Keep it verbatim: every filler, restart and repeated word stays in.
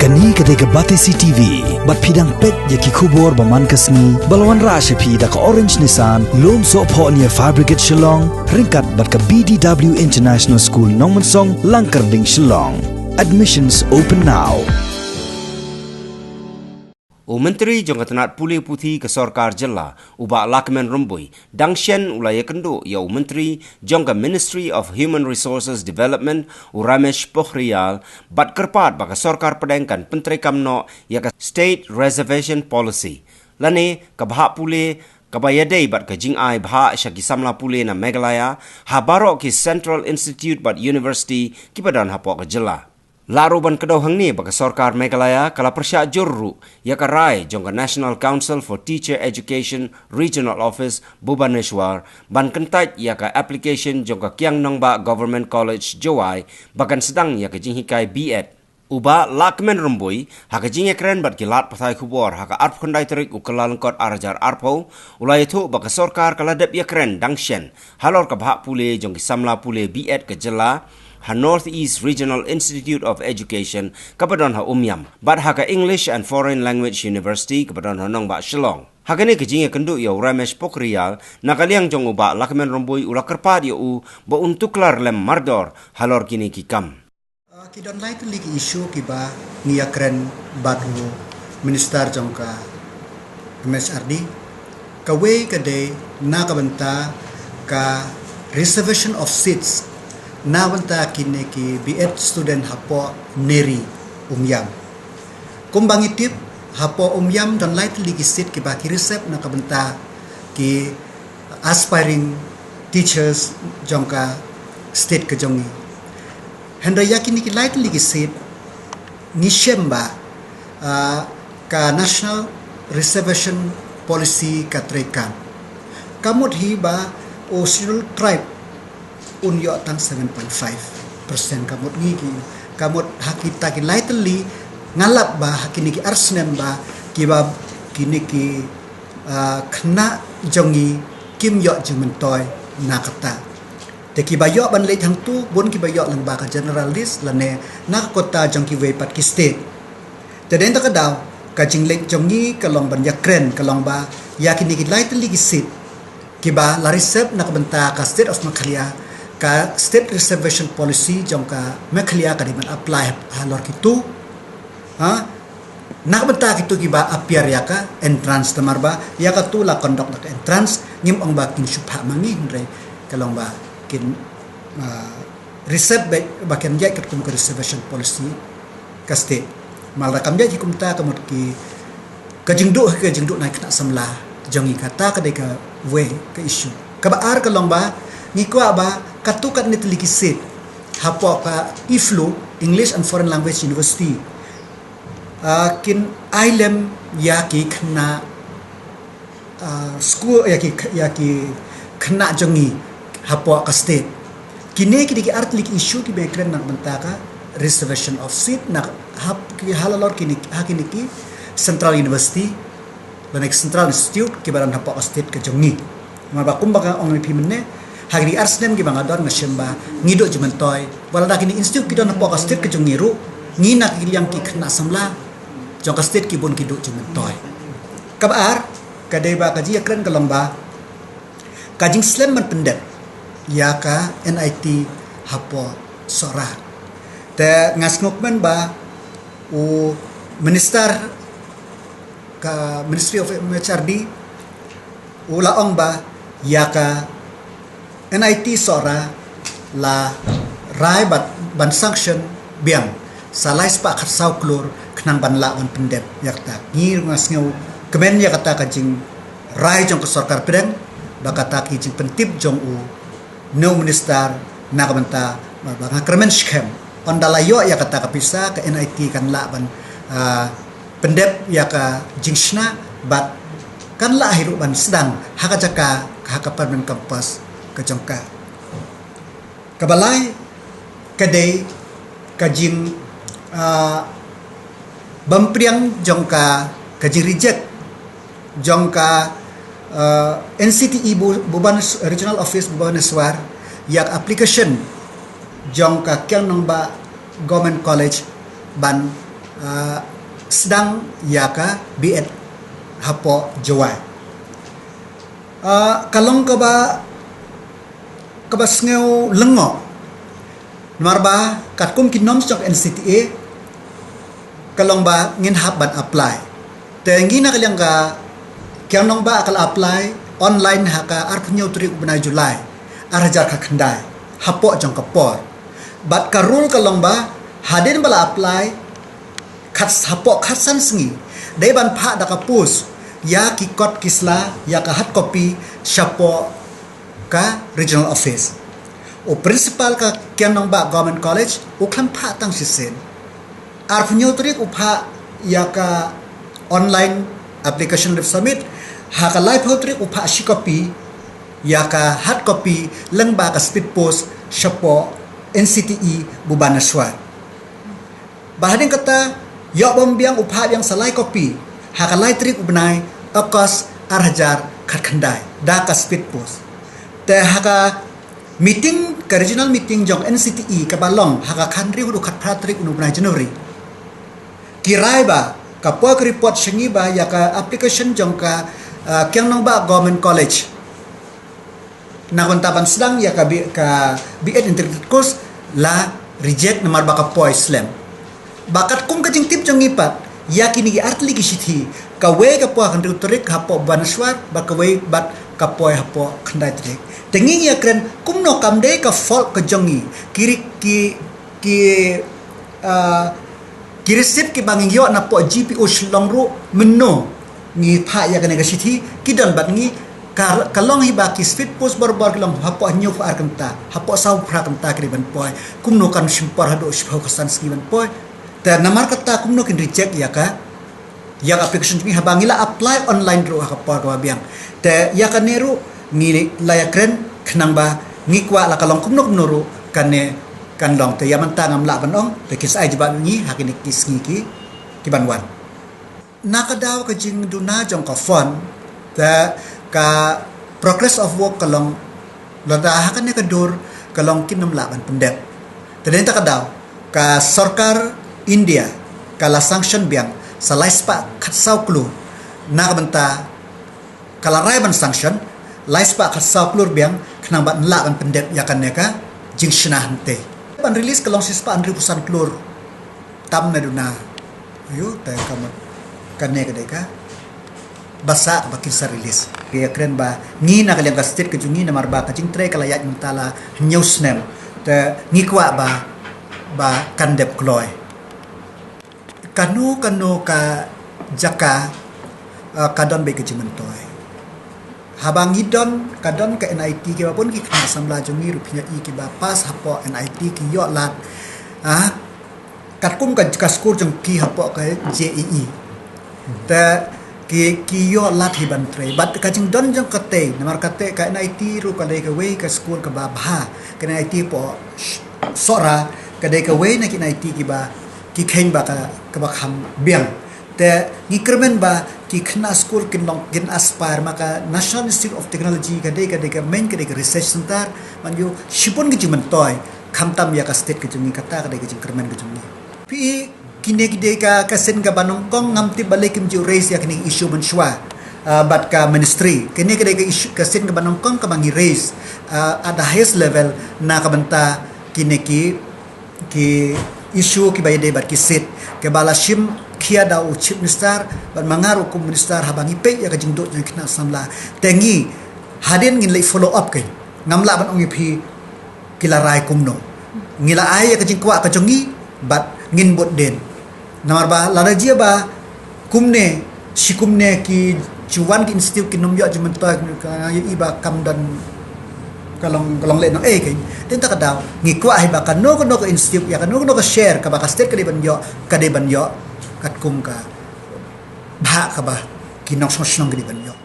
Kane ka dei ka Batesi T V, bad phi dang peit ïa ki khubor ba man ka sngi, ba la wanrah sha phi da ka Orange Nissan, Lumsohphoh near Fire Brigade Shillong, ryngkat bad ka B D W International School Nongmensong, Langkyrding, Shillong. Admissions open now. U Myntri jong ka tnat pule puthi ka sorkar jylla, u Bah Lahkmen Rymbui, dang shen u la ïakynduh ïa u Myntri jong ka Ministry of Human Resources Development, u Ramesh Pokhriyal, bad kyrpad ba ka sorkar pdeng kan pyntreikam noh ïa ka State Reservation Policy, lane ka bhah pule kaba ïadei bad ka jingai bhah sha ki samla pule na Meghalaya, ha baroh ki Central Institute bad University kiba don hapoh ka jylla. Lah ruh ban kdew hangne ba ka sorkar Meghalaya ka la pyrshah jur ruh ïa ka rai jong ka National Council for Teacher Education Regional Office, Bhubaneswar, ban kyntait ïa ka application jong ka Kiang Nangbah Government College, Jowai, ba kan sdang ïa ka jinghikai B.Ed. U Bah Lahkmen Rymbui, ha ka jingïakren bad ki lad pathai khubor ha ka arphew khyndai tarik u Kyllalyngkot ar hajar arphew, u la ïathuh ba ka sorkar ka la dep ïakren dang shen halor ka bhah pule jong ki samla pule B.Ed ka jylla ha North East Regional Institute of Education kaba don ha Umiam, bad ha ka English and Foreign Language University kaba don ha nongbah Shillong. Ha kane ka jingïakynduh ïa u Ramesh Pokhriyal, na ka liang jong u Bah Lahkmen Rymbui u la kyrpad ïa u ba un tuklar lem mardor halor kine ki kam. Ah, ki don lai tylli ki issue kiba ngi ïakren bad u Minister jong ka M H R D. Kawei ka dei na ka bynta ka reservation of seats na bynta kine ki B.Ed student hapoh NERI Umiam. Kumba ngi tip, hapoh Umiam don lai tylli ki seat kiba ki reserve na ka bynta ki aspiring teachers jong ka state ka jong ngi. Hynrei ïa kine ki lai tylli ki seat, ngi shem ba, ah, ka National Reservation Policy ka treikam. Ka mut hi ba u Scheduled Tribe un ïoh tang seven point five percent, ka mut ngi ki, ka mut ha kita ki lai tylli, nga lap ba ha kine ki ar snem ba kiba kine ki, ah, khynnah jong ngi kim ïoh jingmyntoi na kata. Te kiba ïoh ban leit hangtu, bun kiba ïoh lyngba ka general list lane na ka quota jong kiwei pat ki state. Te dei na ka daw, ka jingleit jong ngi ka long ban ïakren, ka long ba ïa kine ki lai tylli ki seat kiba la reserve na ka bynta ka State of Meghalaya, ka State Reservation Policy jong ka Meghalaya ka dei ban apply halor kitu. Ha? Na ka bynta kitu kiba appear ïa ka entrance, namar ba ïa katu la conduct da ka entrance, ngim ong ba kin shu phah ma ngi, hynrei ka long ba kin, ah, reserve ba, ba kin ïaid katkum ka reservation policy ka state. Lada kam ïaid hi kumta, ka mut ki, ka jingduh, ka jingduh na ki khynnah samla jong ngi, kata ka dei kawei ka issue. Kaba ar ka long ba ngi kwah ba katu katne tylli ki seat hapoh ka I F L U, English and Foreign Language University, ah, kin ai lem ïa ki khynnah, ah, school, ïa ki, ïa ki khynnah jong ngi hapoh ka state. Kine ki dei ki ar tylli ki issue kiba ngi kren na ka bynta ka reservation of seat na hap, ki halalor kine, ha kine ki Central University lane ki Central Institute kiba don hapoh ka state ka jong ngi. Namar ba kumba nga ong ïa phi mynne, ha kine ki ar snem kiba nga don nga shem ba ngi duh jingmyntoi. Wat la da kine institute ki don hapoh ka state ka jong ngi ruh, ngi na ka liang ki khynnah samla jong ka state ki bun ki duh jingmyntoi. Kaba ar ka dei ba ka jingïakren ka long ba ka jingslem ban pyndep ïa ka N I T hapoh Sohra. Te nga sngewkmen ba u minister ka Ministry of M H R D u la ong ba ïa ka N I T Sohra la rai bad ban sanction biang sa lai spah khatsaw klur khnang ban lah ban pyndep ïa kata. Ngi ruh nga sngewkmen ïa kata ka jingrai jong ka sorkar pdeng, ba kata ki jingpyntip jong u new minister na ka bynta ba, ba nga kyrmen skhem. Ynda la ïoh ïa kata ka pisa, ka N I T kan lah ban, ah, pyndep ïa ka jingshna bad kan lah hi ruh ban sdang ha ka jaka, ha ka permanent campus ka jong ka. Kaba lai ka dei ka jing, ah, bym pdiang jong ka, ka jing reject jong ka, ah, N C T E Bu-, Bhubanes-, Regional Office Bhubaneswar ïa ka application jong ka Kiang Nangbah Government College ban ah, sdang ïa ka B.Ed hapoh Jowai. Ah, ka long kaba, kaba sngew lyngngoh. Namar ba katkum ki norms jong N C T E, ka long ba ngin hap ban apply. Te ngi na ka liang ka Kiang Nangbah ka la apply online ha ka arphew hynñiew tarik u bnai July, ar hajar khatkhyndai, hapoh jong ka por. Bad ka rule ka long ba hadien ba la apply khat, hapoh khatsan sngi, dei ban phah da ka post ïa ki kot ki sla, ïa ka hard copy shapoh ka regional office. U principal ka Kiang Nangbah Government College u khlem phah tang shisien. Arphew hynñiew tarik u phah ïa ka online application lep submit, ha ka laiphew tarik u phah shi copy ïa ka hard copy lyngba ka speed post shapoh N C T E Bhubaneswar. Bad hadien kata, ïoh bom biang u phah biang sa lai copy ha ka lai tarik u bnai August ar hajar khatkhyndai da ka speed post. Te ha ka meeting, ka regional meeting jong N C T E kaba long ha ka khathynriew haduh khatphra tarik u bnai January, ki rai ba ka poi ka report sha ngi ba ïa ka application jong ka, ah, Kiang Nangbah Government College na ka bynta ban sdang ïa ka B-, ka B.Ed Integrated Course la reject namar ba ka poi slem. Ba katkum ka jingtip jong ngi pat, ïa kine ki artylli ki shithi, kawei ka poi ha ka hynriew tarik hapoh Bhubaneswar, bad kawei bad ka poi hapoh khyndai tarik. Te ngi ïa kren kumno, kam dei ka fault ka jong ngi. Ki ri-, ki, ki, ah, ki receipt kiba ngi ïoh napoh G P O Shillong ruh mynno ngi phah ïa kane ka shithi ki don bad ngi. Ka, ka long hi ba ki speed post barabor ki long hapoh hynñiewphew ar kynta, hapoh sawphew phra kynta ki dei ban poi. Kumno kan shim por haduh shiphew khatsan sngi ban poi? Te namar kata kumno kin reject ïa ka, ïa ka application jong ngi haba ngi la apply online ruh ha ka por kaba biang? Te ïa kane ruh ngi la ïa kren khnang ba ngi kwah la ka long kumno kumno ruh kane kan long. Te ïa mynta ngam lah ban ong, te kin sa ai jubab ïa ngi ha kine ki sngi ki, ki ban wan. Na ka daw ka jingduna jong ka fund, te ka progress of work ka long, lada ha kane ka dur ka long kin ym lah ban pyndep. Te dei na ka daw ka sorkar India ka la sanction biang sa lai spah khatsaw klur, na ka bynta ka la rai ban sanction lai spah khatsaw klur biang khnang ba yn lah ban pyndep ïa kane ka jingshna hangtei. Ban release ka long shi spah hynriewphew san klur tam na duna. Ïoh, te ka mut kane ka dei kaba sah ba kin sa release. Ïa kren ba ngi na ka liang ka state ka jong ngi namar ba ka jingtrei ka la ïaid mynta la hynñiew snem, te ngi kwah ba, ba kan dep kloi. Kano kano ka jaka, eh, ka don beit ka jingmyntoi. Haba ngi don, ka don ka N I T kiba bun ki khynnah samla jong ngi ruh phi ïohi kiba pass hapoh N I T ki ïoh lad, ah, katkum ka, ka skur jong ki hapoh ka J E E. Te ki, ki ïoh lad hi ban trei. Bad ka jingdon jong katei, namar katei ka N I T ruh ka dei kawei ka skur kaba bha. Ka N I T hapoh Sohra ka dei kawei na ki N I T kiba ki kheiñ ba ka, kaba kham biang. Te ngi kyrmen ba ki khynnah skul kin long, kin aspire, ma ka National Institute of Technology ka dei, ka dei ka main, ka dei ka research center. Man ïoh shibun ka jingmyntoi, khamtam ïa ka state ka jong ngi. Kata ka dei ka jingkyrmen ka jong ngi. Phi, kine ki dei ka, ka sien kaba nyngkong, ngam tip balei kim ju raise ïa kine issue mynshuwa, ah, bad ka ministry. Kine ki dei ka issue, ka sien kaba nyngkong kaba ngi raise, ah, at the highest level na ka bynta kine ki, ki issue kiba ïadei bad ki seat, kiba la shim khia da u Chief Minister bad ma nga ruh kum minister, haba ngi peit ïa ka jingduk jong ki khynnah samla. Te ngi hadien ngin leit follow up, keiñ ngam lah ban ong ïa phi ki la rai kumno. Ngi la ai ïa ka jingkwah ka jong ngi bad ngin bud dien. Namar ba lada jia ba kumne, shi kumne ki ju wan ki institute kin ym ïoh jingmyntoi, ka ïohi ba kam don, ka long, ka long lehnohei, keiñ. Te na kata ka daw ngi kwah hi ba kano kano ka institute, ïa kano kano ka share kaba ka state ka dei ban ïoh, ka dei ban ïoh katkum ka bhah kaba ki nongshong shnong ka dei ban ïoh.